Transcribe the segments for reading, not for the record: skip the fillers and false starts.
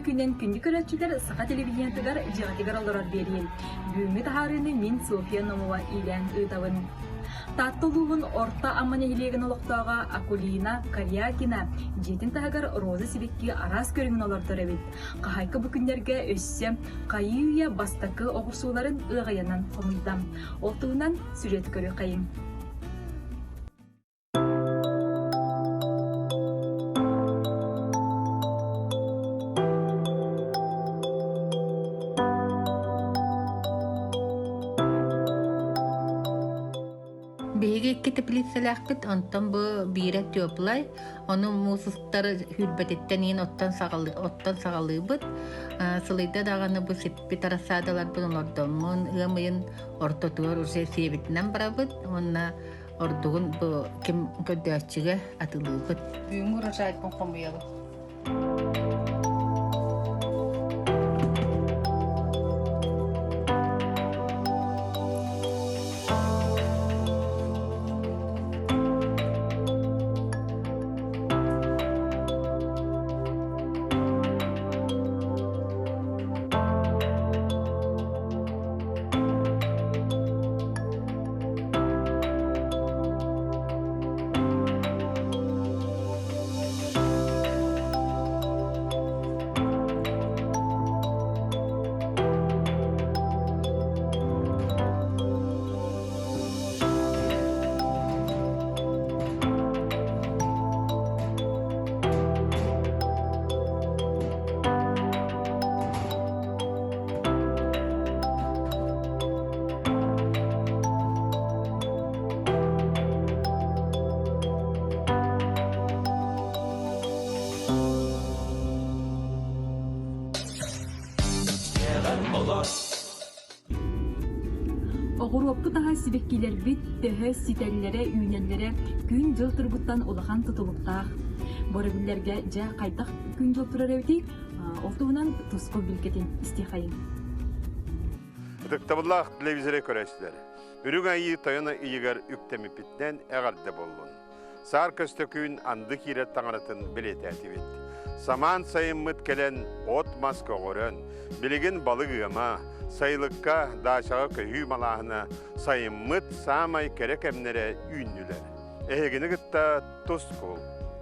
күнүнэн күндү көрөөччүлэр саха телевидениетыгар дьиэҕитигэр олорор биэриим. Бүгүҥҥү таһаарыыны мин Софья Номова иилээн ыытабын. Таатта улууһун Орто Амма нэһилиэгин олохтооҕо Акулина Корякина дьиэтин таһыгар роза сибэкки араас көрүҥүн олордор эбит. Хаһаайка бу күннэргэ өссө хайыы-үйэ бастакы оҕурсууларын ыаҕайанан хомуйда. Ол туһунан сюжет көрүөххэйиҥ. Биһиги икки теплицэлээхпит, онтон бу биирэ теплай, ону муус устар сүүрбэтиттэн иин оттон саҕалы оттон саҕалыыбыт. Сылыйда даҕаны бу сиппит рассадаларбын олордоммун, ыам ыйын ортотугар уже сиэбитинэн барабыт уонна ордугун бу ким көрдөөччүгэ атылыыбыт. Бүгүҥҥү урожайбын хомуйабын. Оҕуруоппут аһа сибэккилэрбит төһө ситэллэрэ, үүнэллэрэ күн-дьыл туругуттан улахан тутулуктаах. Бу өрөбүллэргэ дьэ хайдах күн-дьыл турар эбитий? Ол туһунан туску билгэтин истиэхэйиҥ. Ытыктабыллаах телевизоры көрөөччүлэр, Үрүҥ Айыы Тойон ыйыгар үктэммиппитинэн эҕэрдэ буоллун! Саар Көстөкүүн анды киирэр таҥаратын бэлиэтээтибит. Самаан сайыммыт кэлэн от-мас көҕөрөн, билигин балык ыама, сайылыкка, даачаҕа көһүү малааһына сайыммыт саамай кэрэ кэмнэрэ үүннүлэр. Эһигини кытта тускул.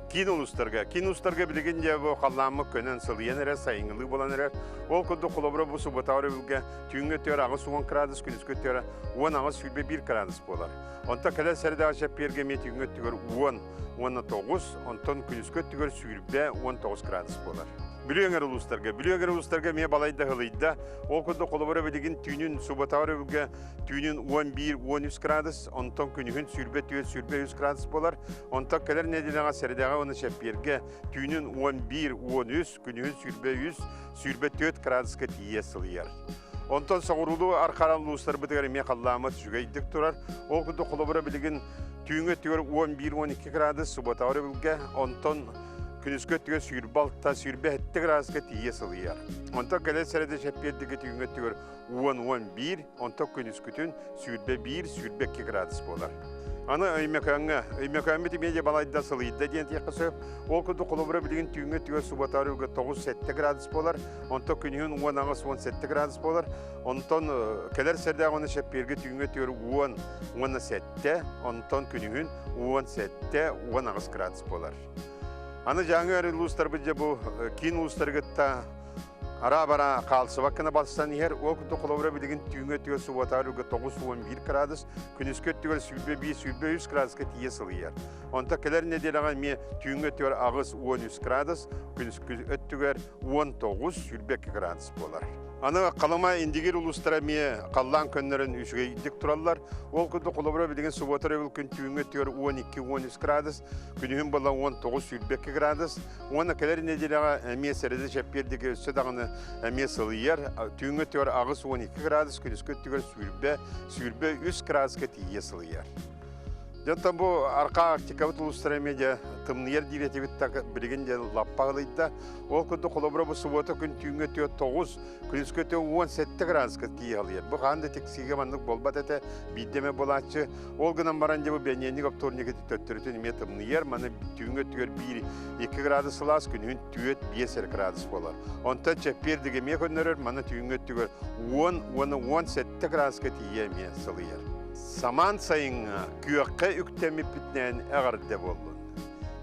Киин улуустарга, киин улуустарга билигин дьэ бу халлааммыт көнөн сылыйан эрэр, сайыҥҥылыы буолан эрэр. Ол курдук холобура бу суббота өрөбүлгэ түүҥҥү өттүгэр 80 градус, күнүскү өттүгэр 18-21 градус буолар. Онтон кэлэр сэрэдэҕэ чэппиэргэ эмиэ түүҥҥү өттүгэр 10 уонна 9, онтон күнүскү өттүгэр 20 19 градус буолар. Бүлүү эҥэр улуустарга, Бүлүү эҥэр улуустарга эмиэ балайда ыһылыйда. Ол курдук холобура билигин түүнүн субботаҕа өрөбүлгэ түүнүн 11-13 градус, онтон күнүһүн 24-23 градус буолар. Онтон кэлэр нэдиэлэҕэ сэрэдэҕэ уонна чэппиэргэ түүнүн 11-13, күнүһүн 23-24 градуска тиийэ сылыйар. Онтон соҕуруулуу архаран улуустарбытыгар эмиэ халлааммыт үчүгэйдик турар. Ол курдук холобура билигин түүҥҥү өттүгэр 11-12 градус, субботаҕа өрөбүлгэ, онтон күнүскү өттүгэр 26-27 градуска тиийэ сылыйар. Онтон кэлэр сэрэдэ чэппиэрдиги түүҥҥү өттүгэр 10-11, онтон күнүскүтүн 21-22 градус буолар. Аны Өймөкөөҥҥө, Өймөкөөммүт эмиэ балайда сылыйда диэн этиэххэ сөп. Ол курдук холобура билигин түүҥҥү өттүгэр суббота өрөбүлгэ 9-7 градус буолар, онтон күнүһүн 18-17 градус буолар. Онтон кэлэр сэрдээх уонна чэппиэргэ түүҥҥү өттүгэр 10 уонна 7, онтон күнүһүн 17-18 градус буолар. Аны Дьааҥы өрүс улуустарбыт дьэ бу киин улуустары кытта Араа-бараа хаалсыбат гына барсан иһэр. Ол курдук холобура билигин түүҥҥү өттүгэр субуотаҕа үргэ 91 градус, күнүскү өттүгэр 21-23 градуска тиийэ сылыйар. Онтон кэлэр нэдиэлэҕэ эмиэ түүҥҥү өттүгэр 83 градус, күнүскү өттүгэр 19-22 градус буолар. Аны Халыма Индигир улуустара эмиэ халлаан көннөрөн үчүгэйдик тураллар. Ол курдук холобура билигин субуота өрөбүл күн түүҥҥү өттүгэр 12-13 градус, күнүһүн буолла 19-22 градус, Уонна кэлэр нэдиэлэҕэ эмиэ сэрэдэ чэппиэр диэки өссө даҕаны эмиэ сылыйар. Түүҥҥү өттүгэр 82 градус, күнүскү өттүгэр 20, 23 градуска тиийэ сылыйар. Дьонтон бу Арка Арктикабыт улуустара эмиэ дьэ тымныйар диир этибит билигин дьэ лаппа ылыйда. Ол курдук холобура бу субуота күн түүҥҥэ 9, күнүскэ 17 градуска тиийэ алыйар. Бу хаан да тиксиигэ маннык буолбат этэ, биирдэ эмэ буолааччы. Ол гынан баран дьэ бу бэньиэнньик оптуорунньук төттөрүтүн эмиэ тымныйар. Маны түүҥҥэ өттүгэр 1-2 градус сылаас, күнүһүн 4-5 эрэ градус буолар. Онтон чэппиэрдик эмиэ көннөрөр, маны түүҥҥэ өттүгэр 10 уонна 17 градуска тиийэ эмиэ сылыйар. Самаан сайыҥҥа күөххэ үктэммиппитинэн эҕэрдэ буоллун.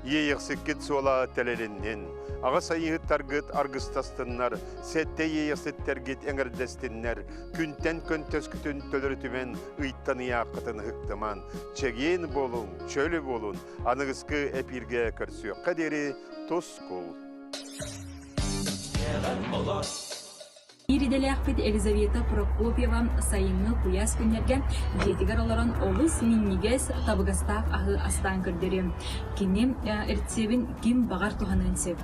Иэйэхсиккит суола тэлэлиннин, аҕыс айыыһыттаргыт аргыстастыннар, сэттэ иэйэхситтэргит эҥэрдэстиннэр, күнтэн көнтөскүтүн төлөрүтүмэн, ыйтан ыйааххытын ыһыктыман, чэгиэн буолуҥ, чөл буолун, аныгыскы эпииргэ көрсүөххэ диэри тускул. Биир идэлээхпит Елизавета Прокопьева сайыҥҥы куйаас күннэргэ дьиэтигэр олорон олус минньигэс, табыгастаах аһы астаан көрдөрүө. Кини рецебин ким баҕар туһаныан сөп.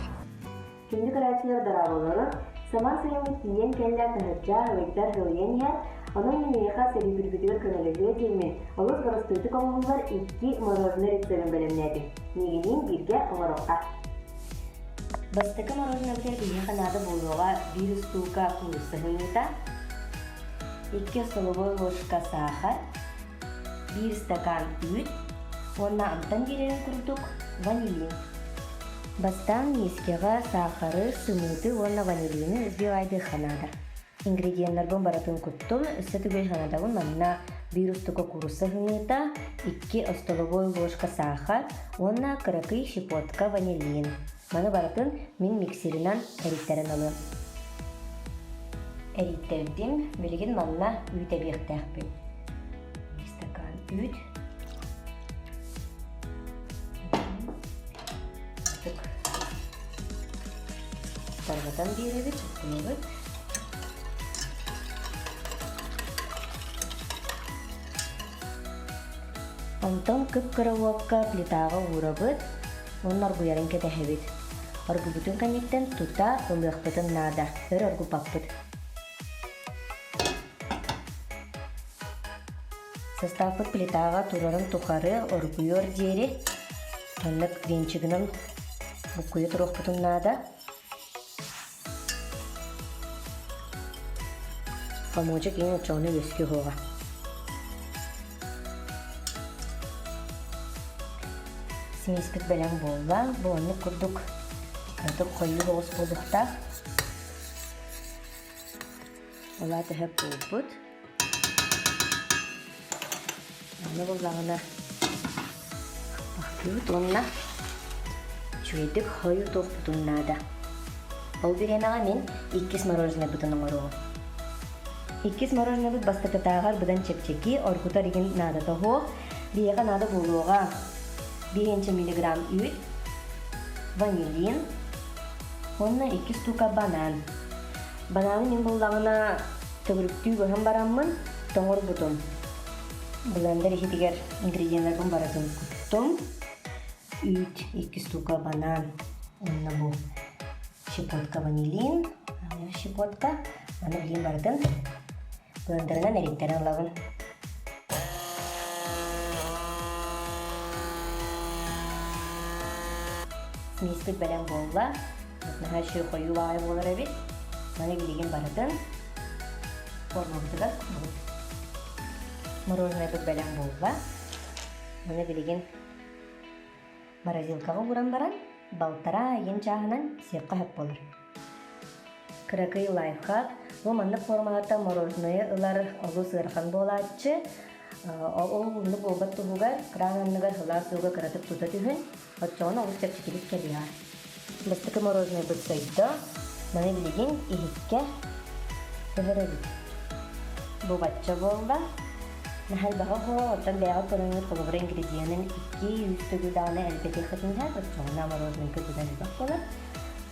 Күндү көрөөччүлэр дорооболору! Самаан сайыммыт тиийэн кэллэ таһырдьа ыйдар сылыйан иһэр, онон мин эйиэхэ сэлиипирбитигэр көмөлөһүө диэммин, олус боростуойдук оҥоһуллар икки мороженое рецебин бэлэмнээтим. Миигиниин бииргэ оҥоруохха. Бастакы мороженобытыгар биһиэхэ наада буолуоҕа биир устуука куурусса сымыыта, икки столовой ложка саахар, биир стакан үүт уонна амтан биэрэрин курдук ванилин. Бастаан миискэҕэ саахары, сымыыты уонна ванилины взбивайдыахха наада. Ингредиеннарбын барытын куттум, өссө төгүл санатабын манна биир устука куурусса сымыыта, икки остолобуой ложка саахар уонна кыракый щепотка ванилин. Маны барытын мин миксеринэн эрийтэрэн ылыам. Эрийтэрдим, билигин манна үүт эбиэхтээхпин. Биир стакан үүт. Тарҕатан биэрэбит, буккунабыт. Онтон кып-кыра уокка плитаҕа уурабыт уонна оргуйарын кэтэһэбит. Оргуйбутун кэнниттэн тута ылыахпытын наада, өр оргуппаппыт. Састааппыт плитаҕа турарын тухары оргуйуор диэри маннык венчигынан буккуйа туруохпутун наада. Хомуоча киин оччоҕуна үөскүө суоҕа. Смеспит бэлэм буолла. Бу оннук курдук кыратык хойуу соҕус буолуохтаах. Улаа төһө буолбут. Аны буллаҕына ахтыыбыт уонна үчүгэйдик хойутуохпутун наада. Ол бириэмэҕэ мин иккис мороженайбытын оҥоруоҕум. Иккис мороженайбыт бастакытааҕар быдан чэпчэки, оргутар игин наадата суох. Биһиэхэ наада буолуоҕа биэһинчэ миллиграмм үүт, ванилин уонна икки штука банан. Бананы мин буллаҕына төгүрүктүү быһан бараммын тоҥорбутум. Блендер иһитигэр ингредиеннэрбин барытын куттум. Үүт, икки штука банан уонна бу щепотка ванилин, щепотка. Маны билигин барытын блендеринэн эриттэрэн ылабын. Смеспит бэлэм буолла. Наһаа үчүгэй хойуу баҕайы буолар эбит. Маны билигин барытын формабытыгар кутабыт. Мороженайбыт бэлэм буолла. Маны билигин морозилкаҕа ууран баран балтараа ыйын чааһынан сиэххэ сөп буолар. Кыракый лайфхак бу маннык формалартан мороженое ылар олус ыарахан буолааччы. Ол оннук буолбат туһугар кран анныгар сылаас ууга кыратык тута түһүн, Оччоҕуна олус чэпчэкитик кэлиэҕэ. Бастакы мороженайбыт сойдо. Маны билигин иһиккэ көһөрөбүт. Бу бачча буолла. Наһаа элбэҕи оһуо, оттон бэйэҕит көрөҥҥүт холобура ингредиенин 2-3 төгүл даҕаны элбэтиэххитин иһэ, оччоҕуна мороженайга быдан элбэх буолар.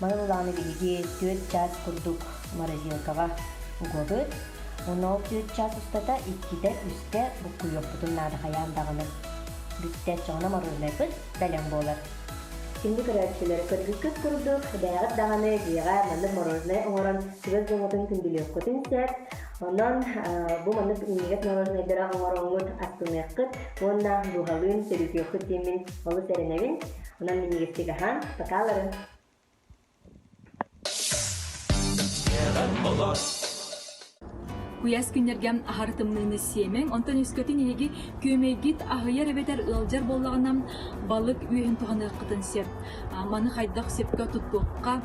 Маны булааны биһиги 4 чаас курдук морозилкаҕа угабыт. Уонна ол 4 чаас устата иккитэ-үстэ буккуйуохпутун наада хайаан даҕаны. Бүттэ, оччоҕуна мороженайбыт бэлэм буолар. Күндү көрөөччүлэр, көрбүккүт курдук, бэйэҕит даҕаны дьиэҕэ маннык мороженай оҥорон чугас дьоҥҥутун күндүлүөххүтүн сөп. Онон бу маннык минньигэс мороженайдары оҥороҥҥут астыныаххыт уонна дууһалыын сөрүүкүөххүт диэммин олус эрэнэбин. Онон минньигэстик аһаан, покаларын! Куйаас күннэргэ аһары тымныыны сиэмэҥ, онтон өскөтүн эһиги күөмэйгит аһыйар эбэтэр ыалдьар буоллаҕына, балык үөһүн туһаныаххытын сөп. Маны хайдах сөпкө туттуохха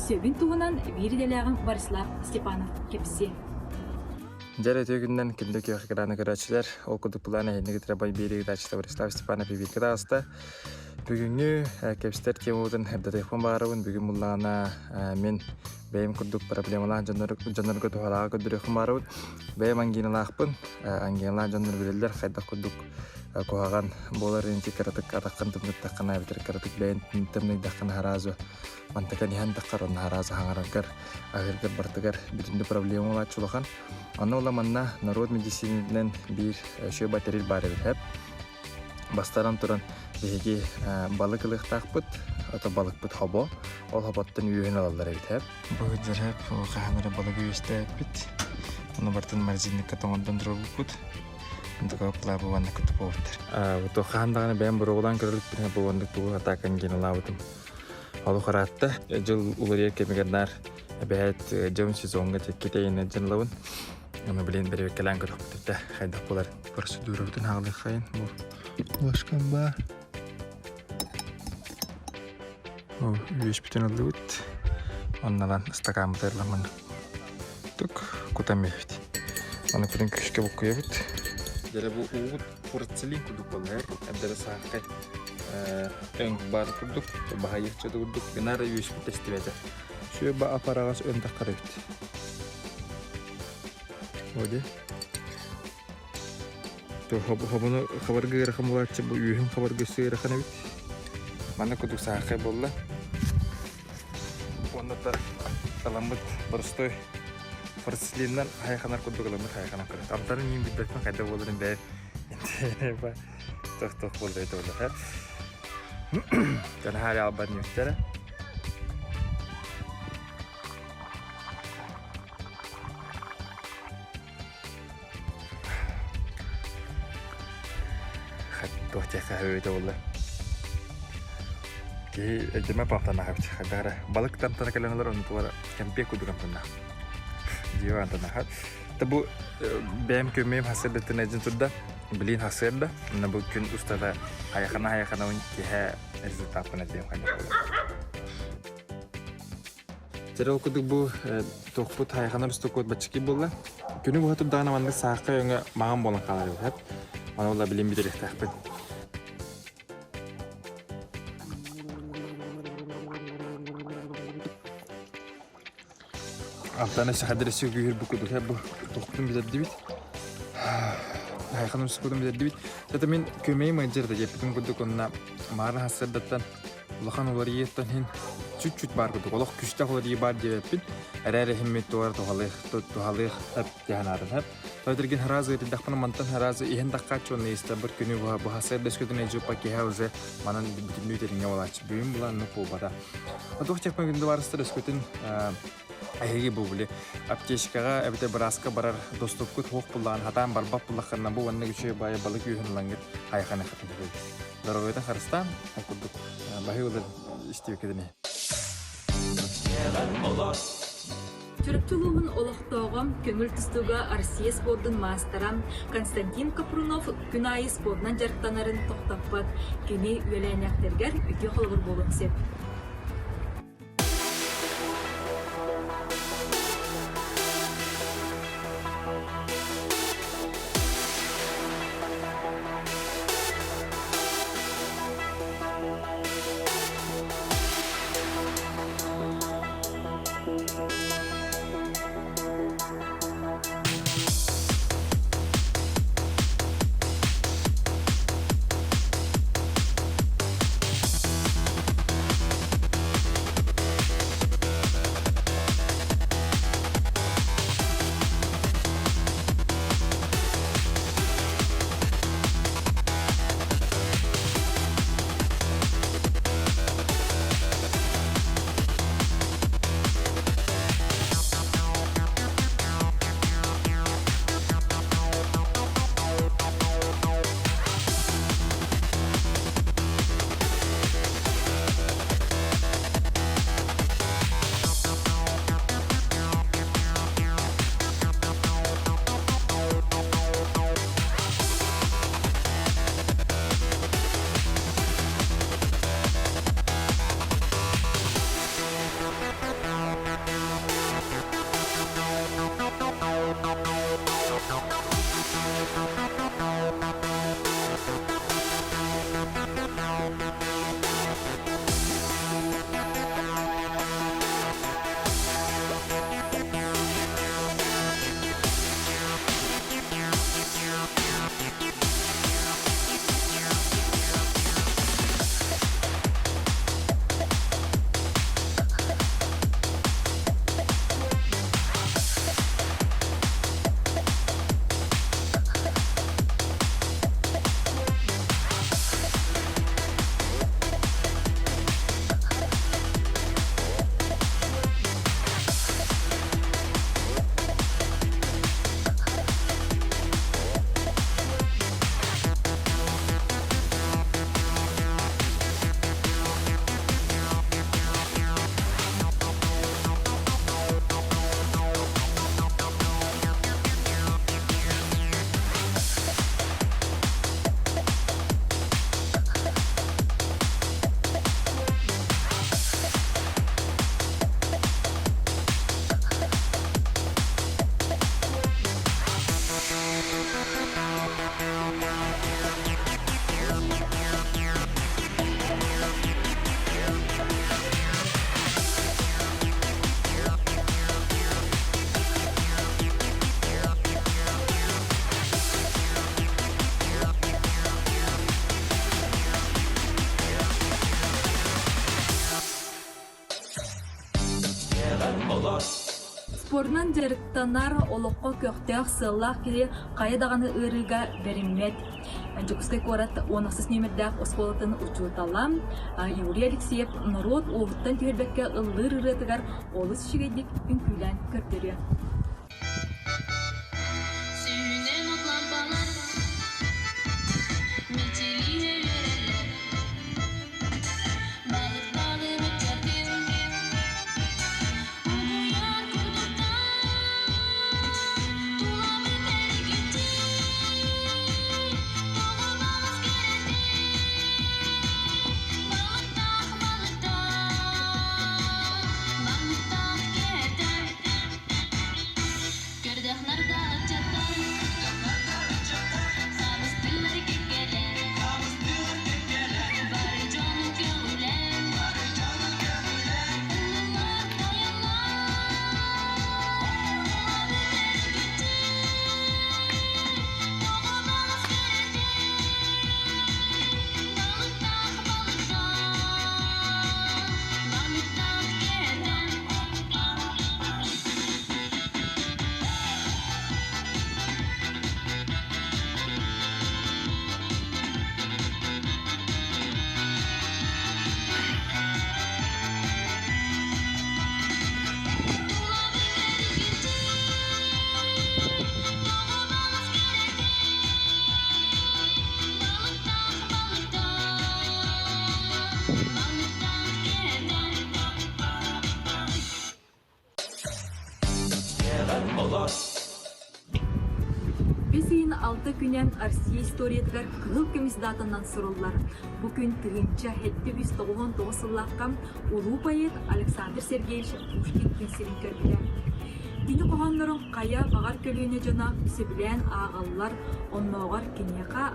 сөбүн туһунан биир идэлээҕим Борислав Степанов кэпсиэ. Дьэр үтүө күнүнэн күндү күөх экраны көрөөччүлэр, ол курдук былаан эһинни кытары бай биэрии ыытааччыта Борислав Степанов эбиэккэ таҕыста. Бүгүҥҥү кэпсэтэр темабытын эрдэтиэхпин баҕарабын. Бүгүн буллаҕына мин бэйэм курдук проблемалаах дьоннорго туһалааҕы көрдөрүөхпүн баҕарабын. Бэйэм ангиналаахпын. Ангиналаах дьоннор билэллэр хайдах курдук куһаҕан буолар инти кыратык атаххын тымныттаххына эбэтэр кыратык бэйэн тымныйдаххына сразу мантыкан иһэн таххар онно сразу хаҥараргар аһыыргар бартыгар бүтүннүү проблема буолааччы улахан. Онно ула манна норуот медицинатынан биир шөба тэрил баар эбит хэп. Бастаран туран биһиги балык ылыахтаахпыт, ото балыкпыт хобо, ол хоботтон үөһүн ылаллар эбит хэп. Бу дьэрэп хаһан эрэ балыгы үөстээппит. Ону бартын морозильникка тоҥордон турарбыт. Онтука бу уонна кутуповтар. Бу хаһан даҕаны бэйэм боруобалаан көрөлүкпүн бу уонна тугу атаакан диэн ылаабытым. Олох ыраатта. Дьыл уларыйар кэмигэр наар эбээт дьон сезоҥҥа китэйинэн дьанылабын. Аны билин бэрэбиккэлээн көрөхпүт да хайдах буолар процедурабытын хаалыаххайын бу ложкам баар. Ол үөспүтүн ыллыбыт. Оннолон ыстакааммыт ырламмын тук кутан биэбит. Аны күнүн күскэ буккуйабыт. Дьэ бу уубут пурцелин курдук буолла эбдэрэ саахай өҥ бар курдук баһайыахча курдук гынар үөспүт тэстибэтэ. Сүөбэ апараҕас өн таххар эбит. Оди. Хобуну хабарга ыарахан буолааччы бу үөһүн хабарга өссө ыарахан эбит. Манна курдук саахай буолла. Уонна да ыламмыт боростой порцелиннан хайханар курдук ыламмыт хайханар курдук. Амтанын мин билбэппин хайда буоларын бэйэм тох-тох буолла это буолла. Дьанаһаары албан нүктэрэ. Туох диэххэ эбитэ буолла. Киһи өйдөмө памтанаахабыт хайдах эрэ балык тамтана кэлэн ылар оннутугар кэмпиэк курдук амтаннаах. Дьиэ амтаннаахат. Та бу бэйэм көмөйүм хасыардаттан эдьин турда. Билин хасыарда. Мына бу күн устата хайахана-хайаханабын киһэ результаппын этиэм хайдах буолар. Дьэ ол курдук бу туохпут хайханар устукуот баччаки буолла. Күнү быһа турдаҕына маннык саахха өҥө маҥан буолан хаалар эбит. Ону ула билин бүтэриэхтээхпин. Алтан сахадыр сүгүүр бу курдук бу туохпутун бүтэрдибит. Хайханар устукуотун бүтэрдибит. Сата мин көмөйүм ыалдьар да диэппитим курдук онно маарын хассардаттан улахан уларыйыыттан иһин чуть-чуть баар курдук олох күстээх уларыйыы баар диэбэппин эрээр иһиммит туора туһалыах туһалыах эп диһанаатын эп Тойтергин харазы ытырдахпына мантан харазы иһэн таххааччы уонна истабыр күнү буһа буһа сэрдэскөтүн эдьуппа киһэ уже манан бүтүннүү тэриҥэ буолааччы бүгүн була оннук буолбата Туох техпа күндү барыстар өскөтүн эһиги бу били аптечкаҕа эбэтэр бырааска барар доступкут суох буллаҕына хатаан барбат буллаххына бу уонна үчүгэй баайы балык үөһүн ылаҥҥыт хайханы хатын Доруобуйатын харыстаан, ол курдук баһыы ылар истибиккитин Чурапчы улууһун олохтооҕо, көҥүл тустууга Россия спордун маастара Константин Капрунов күн аайы спордунан дьарыктанарын тохтоппот. Кини үөлээннээхтэригэр үтүө холобур буолуон сөп. Спордунан дьарыктанар, олоххо көхтөөх сыаллаах киһи хайа даҕаны ыарыыга бэриммэт. Дьокуускай куорат 16 нүөмэрдээх оскуолатын учуутала Юрий Алексеев норуот уоһуттан түһэрбэккэ ыллыыр ырыатыгар олус үчүгэйдик үҥкүүлээн көрдөрүө. Сүүнэн от лампалар мичилийэ үөрэллэр Балыктаҕы быччатын угуйар курдуктар Тулабыт эргиччи тоҕо балыс кэрэтий Балыктаах балыктаах балыктаах кэтэ Көрдөхнөр да ыччаттар Сабыстыылар кэккэлэр Бары дьону көҕүлээн Ыллылар тойоннор Тулабыт эргиччи Тоҕо балыс кэрэтий Балыктаах балыктаах Балыктаах кэтэ Үс ыйын алта күнэ Россия историятыгар кыһыл көмүс даатанан суруллар. Бу күн 1799 сыллаахха улуу поэт Александр Сергеевич Пушкин күн сирин көрбүтэ. Кини хоһооннорун хайа баҕар көлүөнэ дьоно сөбүлээн ааҕаллар, оннооҕор киниэхэ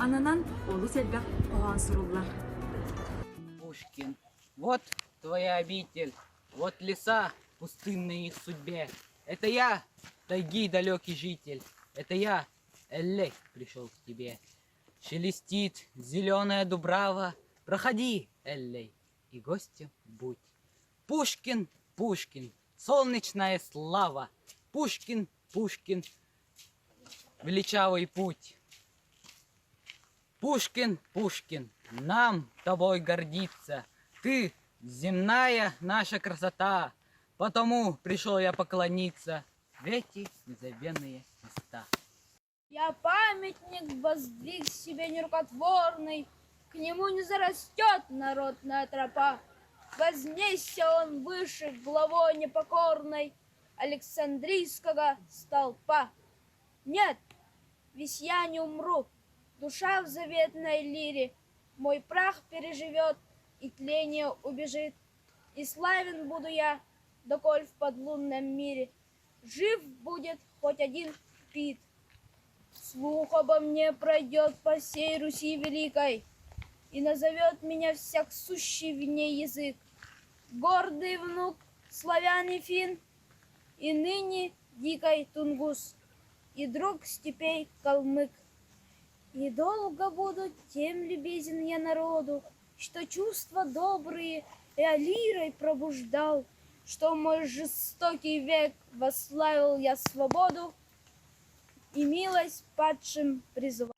ананан олус элбэх хоһоон суруллар. Пушкин, вот твоя обитель, Вот леса, пустынные их судьбе. Это я, тайги далекий житель, Это я, Эллей, пришел к тебе. Шелестит зеленая дубрава, Проходи, Эллей, и гостем будь. Пушкин, Пушкин, солнечная слава, Пушкин, Пушкин, величавый путь. Пушкин, Пушкин, нам тобой гордиться. Ты земная наша красота, потому пришел я поклониться в эти незабвенные места. Я памятник воздвиг себе нерукотворный, К нему не зарастет народная тропа. Вознесся он выше главой непокорной Александрийского столпа. Нет, ведь я не умру, душа в заветной лире, Мой прах переживет и тление убежит, И славен буду я, доколь в подлунном мире Жив будет хоть один Пит. Слух обо мне пройдет по всей Руси великой, И назовет меня всяк сущий в ней язык. Гордый внук славян и фин, И ныне дикой тунгус, и друг степей калмык. И долго буду тем любезен я народу, Что чувства добрые я лирой пробуждал, Что мой жестокий век восславил я свободу И милость падшим призывал.